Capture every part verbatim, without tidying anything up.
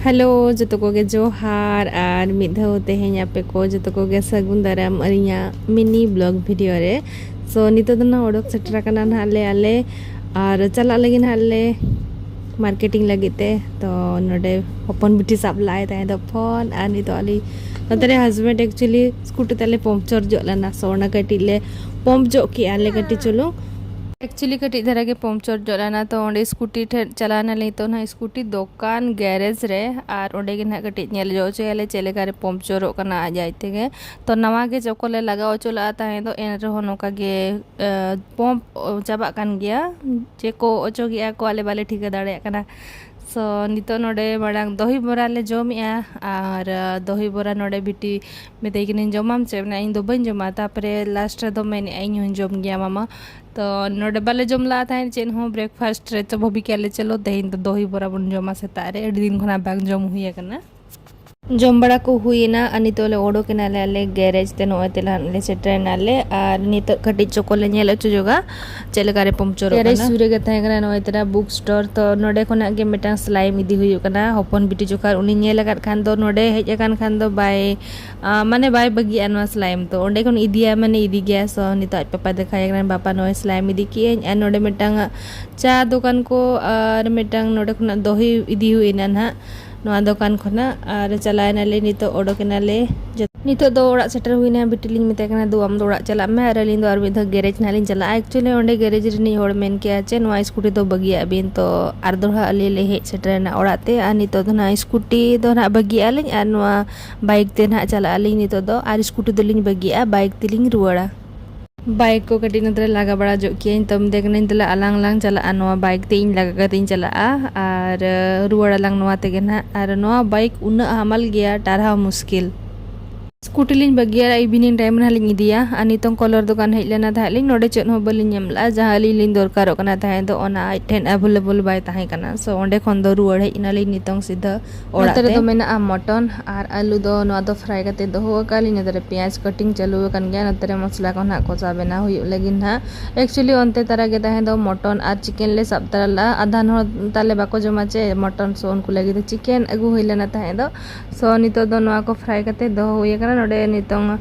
Hello, ᱡᱚᱛᱚ ᱠᱚᱜᱮ ᱡᱚᱦᱟᱨ, ᱟᱨ ᱢᱤᱫ ᱫᱷᱟᱣ ᱛᱮᱦᱮᱧ ᱟᱯᱮ ᱠᱚ ᱡᱚᱛᱚ ᱠᱚᱜᱮ ᱥᱟᱹᱜᱩᱱ ᱫᱟᱨᱟᱢ ᱟᱹᱞᱤᱧᱟᱜ ᱢᱤᱱᱤ ᱵᱞᱚᱜ ᱵᱷᱤᱰᱤᱭᱳ ᱨᱮ᱾ ᱥᱳ, ᱱᱤᱛᱚᱜ ᱫᱚ ᱱᱟᱦᱟᱜ ᱚᱰᱚᱠ ᱥᱮᱴᱮᱨ ᱟᱠᱟᱱᱟ ᱱᱟᱦᱟᱜ ᱞᱮ ᱟᱞᱮ, ᱟᱨ ᱪᱟᱞᱟᱜ ᱞᱟᱹᱜᱤᱫ ᱱᱟᱦᱟᱜ ᱞᱮ ᱢᱟᱨᱠᱮᱴᱤᱝ ᱞᱟᱹᱜᱤᱫ ᱛᱮ᱾ ᱛᱚ, ᱱᱚᱰᱮ ᱦᱚᱯᱚᱱ ᱵᱤᱴᱤ ᱥᱟᱵ ᱞᱟᱜᱼᱟᱭ ᱛᱟᱦᱮᱸ ᱫᱚ ᱯᱷᱳᱱ, ᱟᱨ ᱱᱤᱛᱚᱜ ᱟᱞᱮ ᱱᱚᱛᱮ ᱨᱮ ᱦᱟᱥᱵᱮᱱᱰ ᱮᱠᱪᱩᱭᱮᱞᱤ ᱥᱠᱩᱴᱤ ᱛᱟᱞᱮ ᱯᱚᱢᱪᱚᱨ ᱡᱚᱜ ᱞᱮᱱᱟ, ᱥᱳ ᱚᱱᱟ ᱠᱟᱹᱴᱤᱡ ᱞᱮ ᱯᱚᱢᱯ ᱡᱚᱜ ᱠᱮᱜᱼᱟ ᱞᱮ ᱠᱟᱹᱴᱤᱡ ᱪᱩᱞᱩᱝ᱾ ᱮᱠᱪᱩᱭᱮᱞᱤ ᱠᱟᱹᱴᱤᱡ ᱫᱷᱟᱨᱟ ᱜᱮ ᱯᱚᱢᱪᱚᱨ ᱡᱚᱜ ᱞᱮᱱᱟ, ᱛᱚ ᱚᱸᱰᱮ ᱥᱠᱩᱴᱤ ᱴᱷᱮᱱ ᱪᱟᱞᱟᱣ ᱱᱟᱞᱮ ᱱᱤᱛᱚᱜ ᱱᱟᱦᱟᱜ ᱥᱠᱩᱴᱤ ᱫᱚᱠᱟᱱ ᱜᱮᱨᱮᱡᱽ ᱨᱮ, ᱟᱨ ᱚᱸᱰᱮ ᱜᱮ ᱱᱟᱦᱟᱜ ᱠᱟᱹᱴᱤᱡ ᱧᱮᱞ ᱡᱚᱜ ᱦᱚᱪᱚᱭᱟᱞᱮ ᱪᱮᱫ ᱞᱮᱠᱟ ᱨᱮ ᱯᱚᱢᱪᱚᱨᱚᱜ ᱠᱟᱱᱟ ᱟᱡ ᱟᱡ ᱛᱮᱜᱮ᱾ ᱛᱚ ᱱᱟᱣᱟ ᱜᱮ ᱪᱚᱠᱚ ᱞᱮ ᱞᱟᱜᱟᱣ ᱦᱚᱪᱚ ᱞᱟᱜᱼᱟ ᱛᱟᱦᱮᱸ ᱫᱚ, ᱮᱱ ᱨᱮᱦᱚᱸ ᱱᱚᱝᱠᱟ ᱜᱮ, ᱮ, ᱯᱚᱢᱯ ᱪᱟᱵᱟᱜ ᱠᱟᱱ ᱜᱮᱭᱟ, ᱪᱮᱫ ᱠᱚ ᱚᱪᱚᱜᱮᱜᱼᱟ ᱠᱚ, ᱟᱞᱮ ᱵᱟᱞᱮ ᱴᱷᱤᱠᱟᱹ ᱫᱟᱲᱮᱭᱟᱜ ᱠᱟᱱᱟ᱾ ᱥᱳ, ᱱᱤᱛᱚᱜ ᱱᱚᱰᱮ ᱢᱟᱲᱟᱝ ᱫᱚᱦᱤ ᱵᱚᱨᱟ ᱞᱮ ᱡᱚᱢᱮᱜᱼᱟ, ᱟᱨ, ᱟ, ᱫᱚᱦᱤ ᱵᱚᱨᱟ ᱱᱚᱰᱮ ᱵᱤᱴᱤ ᱢᱮᱛᱟᱭ ᱠᱟᱹᱱᱟᱹᱧ, "ᱡᱚᱢᱟᱢ ᱪᱮᱫ?" ᱢᱮᱱᱟ, "ᱤᱧ ᱫᱚ ᱵᱟᱹᱧ ᱡᱚᱢᱟ", ᱛᱟᱨᱯᱚᱨᱮ ᱞᱟᱥᱴ ᱨᱮᱫᱚ ᱢᱮᱱᱮᱜᱼᱟ, "ᱤᱧ ᱦᱚᱸᱧ ᱡᱚᱢ ᱜᱮᱭᱟ ᱢᱟᱢᱟ᱾" ᱛᱚ ᱱᱚᱰᱮ ᱵᱟᱞᱮ ᱡᱚᱢ ᱞᱟᱜᱼᱟ ᱛᱟᱦᱮᱸᱫ ᱪᱮᱫ ᱦᱚᱸ ᱵᱨᱮᱠᱯᱷᱟᱥᱴ ᱨᱮ, ᱛᱚ ᱵᱷᱟᱵᱤ ᱠᱮᱜᱼᱟ ᱞᱮ, "ᱪᱚᱞᱚ ᱛᱮᱦᱮᱧ ᱫᱚ ᱫᱚᱦᱤ ᱵᱚᱨᱟ ᱵᱚᱱ ᱡᱚᱢᱟ ᱥᱮᱛᱟᱜ ᱨᱮ, ᱟᱹᱰᱤ ᱫᱤᱱ ᱠᱷᱚᱱᱟᱜ ᱵᱟᱝ ᱡᱚᱢ ᱦᱩᱭ ᱟᱠᱟᱱᱟ᱾" ᱡᱚᱢ ᱵᱟᱲᱟ ᱠᱚ ᱦᱩᱭᱮᱱᱟ, ᱟᱨ ᱱᱤᱛᱚᱜ ᱞᱮ ᱚᱰᱚᱠ ᱮᱱᱟᱞᱮ ᱟᱞᱮ ᱜᱮᱨᱮᱡᱽ ᱛᱮ, ᱱᱚᱜᱼᱚᱭ ᱛᱮ ᱱᱟᱦᱟᱜ ᱞᱮ ᱥᱮᱴᱮᱨ ᱮᱱᱟᱞᱮ, ᱟᱨ ᱱᱤᱛᱚᱜ ᱠᱟᱹᱴᱤᱡ ᱪᱚᱠᱚ ᱞᱮ ᱧᱮᱞ ᱦᱚᱪᱚ ᱡᱚᱜᱟ ᱪᱮᱫ ᱞᱮᱠᱟ ᱨᱮ ᱯᱚᱢᱪᱚᱨᱚᱜ ᱜᱮᱨᱮᱡᱽ ᱠᱟᱱᱟ᱾ ᱥᱩᱨ ᱨᱮᱜᱮ ᱛᱟᱦᱮᱸ ᱠᱟᱱᱟ ᱱᱚᱜᱼᱚᱭ ᱛᱮ ᱱᱟᱦᱟᱜ ᱵᱩᱠ ᱥᱴᱳᱨ, ᱛᱚ ᱱᱚᱰᱮ ᱠᱷᱚᱱᱟᱜ ᱜᱮ ᱢᱤᱫᱴᱟᱝ ᱥᱞᱟᱭᱤᱢ ᱤᱫᱤ ᱦᱩᱭᱩᱜ ᱠᱟᱱᱟ᱾ ᱦᱚᱯᱚᱱ ᱵᱤᱴᱤ ᱡᱚᱠᱷᱚᱱ ᱩᱱᱤ ᱧᱮᱞ ᱟᱠᱟᱫ ᱠᱷᱟᱱ ᱫᱚ, ᱱᱚᱰᱮ ᱦᱮᱡ ᱟᱠᱟᱱ ᱠᱷᱟᱱ ᱫᱚ ᱵᱟᱭ, ᱟ, ᱢᱟᱱᱮ ᱵᱟᱭ ᱵᱟᱹᱜᱤᱭᱟᱜᱼᱟ ᱱᱚᱣᱟ ᱥᱞᱟᱭᱤᱢ, ᱛᱚ ᱚᱸᱰᱮ ᱠᱷᱚᱱ ᱤᱫᱤᱭᱟ ᱢᱟᱱᱮ ᱤᱫᱤ ᱜᱮᱭᱟ᱾ ᱥᱳ ᱱᱤᱛᱚᱜ ᱟᱡ ᱯᱟᱯᱟ ᱫᱮᱠᱷᱟᱭ ᱠᱟᱱᱟ, "ᱵᱟᱯᱟ ᱱᱚᱜᱼᱚᱭ ᱥᱞᱟᱭᱤᱢ ᱤᱫᱤ ᱠᱮᱜᱼᱟᱹᱧ", ᱟᱨ ᱱᱚᱰᱮ ᱢᱤᱫᱴᱟᱝ ᱪᱟ ᱫᱚᱠᱟᱱ ᱠᱚ, ᱟᱨ ᱢᱤᱫᱴᱟᱝ ᱱᱚᱰᱮ ᱠᱷᱚᱱᱟᱜ ᱫᱚᱦᱤ ᱤᱫᱤ ᱦᱩᱭᱱᱟ ᱱᱟᱦᱟᱜ᱾ ᱱᱚᱣᱟ ᱫᱚᱠᱟᱱ ᱠᱷᱚᱱᱟᱜ, ᱟᱨ ᱪᱟᱞᱟᱣ ᱮᱱᱟᱞᱮ, ᱱᱤᱛᱚᱜ ᱚᱰᱚᱠ ᱮᱱᱟᱞᱮ᱾ ᱡᱚ-, ᱱᱤᱛᱚᱜ ᱫᱚ ᱚᱲᱟᱜ ᱥᱮᱴᱮᱨ ᱦᱩᱭᱱᱟ᱾ ᱵᱤᱴᱤ ᱞᱤᱧ ᱢᱮᱛᱟᱭ ᱠᱟᱱᱟ, "ᱫᱩ, ᱟᱢ ᱫᱚ ᱚᱲᱟᱜ ᱪᱟᱞᱟᱜ ᱢᱮ, ᱟᱨ ᱟᱹᱞᱤᱧ ᱫᱚ ᱟᱨ ᱢᱤᱫ ᱫᱷᱟᱣ ᱜᱮᱨᱮᱡᱽ ᱱᱟᱦᱟᱜ ᱞᱤᱧ ᱪᱟᱞᱟᱜᱼᱟ᱾" ᱮᱠᱪᱩᱭᱮᱞᱤ ᱚᱸᱰᱮ ᱜᱮᱨᱮᱡᱽ ᱨᱤᱱᱤᱡ ᱦᱚᱲ ᱢᱮᱱ ᱠᱮᱜᱼᱟ ᱪᱮ, "ᱱᱚᱣᱟ ᱥᱠᱩᱴᱤ ᱫᱚ ᱵᱟᱹᱜᱤᱭᱟᱜ ᱵᱤᱱ᱾" ᱛᱚ ᱟᱨ ᱫᱚᱲᱦᱟ ᱟᱞᱮ ᱞᱮ ᱦᱮᱡ ᱥᱮᱴᱮᱨ ᱮᱱᱟ ᱚᱲᱟᱜ ᱛᱮ, ᱟᱨ ᱱᱤᱛᱚᱜ ᱫᱚ ᱱᱟᱦᱟᱜ ᱥᱠᱩᱴᱤ ᱫᱚ ᱱᱟᱦᱟᱜ ᱵᱟᱹᱜᱤᱭᱟᱜᱼᱟ ᱞᱤᱧ, ᱟᱨ ᱱᱚᱣᱟ ᱵᱟᱭᱤᱠ ᱛᱮ ᱱᱟᱦᱟᱜ ᱪᱟᱞᱟᱜ ᱟᱹᱞᱤᱧ ᱱᱤᱛᱚᱜ ᱫᱚ, ᱟᱨ ᱥᱠᱩᱴᱤ ᱫᱚᱞᱤᱧ ᱵᱟᱹᱜᱤᱭᱟᱜᱼᱟ, ᱵᱟᱭᱤᱠ ᱛᱮᱞᱤᱧ ᱨᱩᱣᱟᱹᱲᱟ᱾ ᱵᱟᱭᱤᱠ ᱠᱚ ᱠᱟᱹᱴᱤᱡ ᱱᱚᱛᱮ ᱨᱮ ᱞᱟᱜᱟ ᱵᱟᱲᱟ ᱡᱚᱜ ᱠᱮᱜᱼᱟᱹᱧ, ᱛᱚ ᱢᱮᱛᱟᱭ ᱠᱟᱹᱱᱟᱹᱧ, "ᱫᱮᱞᱟ ᱟᱞᱟᱝ ᱞᱟᱝ ᱪᱟᱞᱟᱜᱼᱟ, ᱱᱚᱣᱟ ᱵᱟᱭᱤᱠ ᱛᱮ ᱤᱧ ᱞᱟᱜᱟ ᱠᱟᱛᱮ ᱤᱧ ᱪᱟᱞᱟᱜᱼᱟ, ᱟᱨ, ᱟᱹ, ᱨᱩᱣᱟᱹᱲ ᱟᱞᱟᱝ ᱱᱚᱣᱟ ᱛᱮᱜᱮ ᱱᱟᱦᱟᱜ, ᱟᱨ ᱱᱚᱣᱟ ᱵᱟᱭᱤᱠ ᱩᱱᱟᱹᱜ ᱦᱟᱢᱟᱞ ᱜᱮᱭᱟ, ᱴᱟᱨᱦᱟᱣ ᱢᱩᱥᱠᱤᱞ᱾" ᱥᱠᱩᱴᱤ ᱞᱤᱧ ᱵᱟᱹᱜᱤᱭᱟ, ᱤᱵᱷᱤᱱᱤᱝ ᱴᱟᱭᱤᱢ ᱨᱮ ᱦᱟᱸᱜ ᱞᱤᱧ ᱤᱫᱤᱭᱟ᱾ ᱟᱨ ᱱᱤᱛᱚᱝ ᱠᱚᱞᱚᱨ ᱫᱚᱠᱟᱱ ᱦᱮᱡ ᱞᱮᱱᱟ ᱛᱟᱦᱮᱸᱫ ᱞᱤᱧ, ᱱᱚᱰᱮ ᱪᱮᱫ ᱦᱚᱸ ᱵᱟᱹᱞᱤᱧ ᱧᱟᱢ ᱞᱮᱜᱼᱟ᱾ ᱡᱟᱦᱟᱸ ᱟᱹᱞᱤᱧ ᱞᱤᱧ ᱫᱚᱨᱠᱟᱨᱚᱜ ᱠᱟᱱᱟ ᱛᱟᱦᱮᱸᱫ ᱫᱚ, ᱚᱱᱟ ᱟᱡ ᱴᱷᱮᱱ ᱮᱵᱮᱞᱮᱵᱮᱞ ᱵᱟᱭ ᱛᱟᱦᱮᱸ ᱠᱟᱱᱟ᱾ ᱥᱳ ᱚᱸᱰᱮ ᱠᱷᱚᱱ ᱫᱚ ᱨᱩᱣᱟᱹᱲ ᱦᱮᱡ ᱮᱱᱟᱞᱤᱧ ᱱᱤᱛᱚᱝ ᱥᱤᱫᱷᱟᱹ ᱚᱲᱟᱜ ᱱᱚᱛᱮ ᱨᱮ ᱛᱮ᱾ ᱫᱚ ᱢᱮᱱᱟᱜᱼᱟ ᱢᱚᱴᱚᱱ ᱟᱨ ᱟᱹᱞᱩ ᱫᱚ, ᱱᱚᱣᱟ ᱫᱚ ᱯᱷᱨᱟᱭ ᱠᱟᱛᱮ ᱫᱚᱦᱚ ᱟᱠᱟᱫ ᱞᱤᱧ᱾ ᱱᱚᱛᱮ ᱨᱮ ᱯᱮᱸᱭᱟᱡᱽ ᱠᱟᱴᱤᱝ ᱪᱟᱹᱞᱩ ᱟᱠᱟᱱ ᱜᱮᱭᱟ, ᱱᱚᱛᱮ ᱨᱮ ᱢᱚᱥᱞᱟ ᱠᱚ ᱱᱟᱦᱟᱜ ᱠᱚᱥᱟ ᱵᱮᱱᱟᱣ ᱦᱩᱭᱩᱜ ᱞᱟᱹᱜᱤᱫ ᱱᱟᱦᱟᱜ᱾ ᱮᱠᱪᱩᱭᱮᱞᱤ ᱚᱱᱛᱮ ᱛᱟᱨᱟ ᱜᱮ ᱛᱟᱦᱮᱸ ᱫᱚ ᱢᱚᱴᱚᱱ ᱟᱨ ᱪᱤᱠᱮᱱ ᱞᱮ ᱥᱟᱵ ᱛᱟᱨᱟ ᱞᱮᱫᱼᱟ᱾ ᱟᱫᱷᱟᱱ ᱦᱚᱲ ᱛᱟᱞᱮ ᱵᱟᱠᱚ ᱡᱚᱢᱟ ᱪᱮ ᱢᱚᱴᱚᱱ, ᱥᱳ ᱩᱱᱠᱩ ᱞᱟᱹᱜᱤᱫ ᱫᱚ ᱪᱤᱠᱮᱱ ᱟᱹᱜᱩ ᱦᱩᱭ ᱞᱮᱱᱟ ᱛᱟᱦᱮᱸ ᱫᱚ᱾ ᱥᱳ ᱱᱤᱛᱚᱜ ᱫᱚ ᱱᱚᱣᱟ ᱠᱚ ᱯᱷᱨᱟᱭ ᱠᱟᱛᱮ ᱫᱚᱦᱚ ᱦᱩᱭ ᱟᱠᱟᱱᱟ᱾ ᱱᱚᱰᱮ ᱱᱤᱛᱚᱝ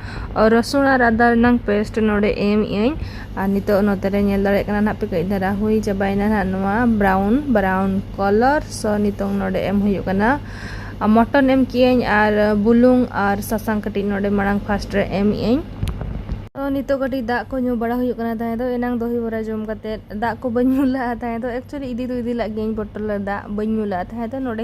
ᱨᱚᱥᱩᱱ ᱟᱨ ᱟᱫᱟ ᱨᱮᱱᱟᱝ ᱯᱮᱥᱴ ᱱᱚᱰᱮ ᱮᱢ ᱟᱹᱧ᱾ ᱟᱨ ᱱᱤᱛᱚᱜ ᱱᱚᱛᱮ ᱨᱮ ᱧᱮᱞ ᱫᱟᱲᱮᱭᱟᱜ ᱠᱟᱱᱟ ᱱᱟᱦᱟᱜ ᱯᱮ, ᱠᱟᱹᱡ ᱫᱷᱟᱨᱟ ᱦᱩᱭ ᱪᱟᱵᱟᱭᱮᱱᱟ ᱱᱟᱦᱟᱜ ᱱᱚᱣᱟ ᱵᱨᱟᱣᱩᱱ, ᱵᱨᱟᱣᱩᱱ ᱠᱚᱞᱚᱨ᱾ ᱥᱳ ᱱᱤᱛᱚᱝ ᱱᱚᱰᱮ ᱮᱢ ᱦᱩᱭᱩᱜ ᱠᱟᱱᱟ ᱟᱨ ᱢᱚᱴᱚᱱ ᱮᱢ ᱠᱮᱜ ᱟᱹᱧ ᱟᱨ ᱵᱩᱞᱩᱝ ᱟᱨ ᱥᱟᱥᱟᱝ ᱠᱟᱹᱴᱤᱡ ᱱᱚᱰᱮ ᱢᱟᱲᱟᱝ ᱯᱷᱟᱥᱴ ᱨᱮ ᱮᱢ ᱮᱜ ᱟᱹᱧ᱾ ᱛᱚ ᱱᱤᱛᱚᱜ ᱠᱟᱹᱴᱤᱡ ᱫᱟᱜ ᱠᱚ ᱧᱩ ᱵᱟᱲᱟ ᱦᱩᱭᱩᱜ ᱠᱟᱱᱟ ᱛᱟᱦᱮᱸ ᱫᱚ᱾ ᱮᱱᱟᱝ ᱫᱚᱦᱤ ᱵᱚᱨᱟ ᱡᱚᱢ ᱠᱟᱛᱮ ᱫᱟᱜ ᱠᱚ ᱵᱟᱹᱧ ᱧᱩ ᱞᱟᱜᱼᱟ ᱛᱟᱦᱮᱸ ᱫᱚ᱾ ᱮᱠᱪᱩᱭᱮᱞᱤ ᱤᱫᱤ ᱫᱚ ᱤᱫᱤ ᱞᱟᱜ ᱜᱤᱭᱟᱹᱧ ᱵᱚᱴᱚᱞ ᱨᱮ ᱫᱟᱜ, ᱵᱟᱹᱧ ᱧᱩ ᱞᱟᱜᱼᱟ ᱛᱟᱦᱮᱸ ᱫᱚ᱾ ᱱᱚᱰᱮ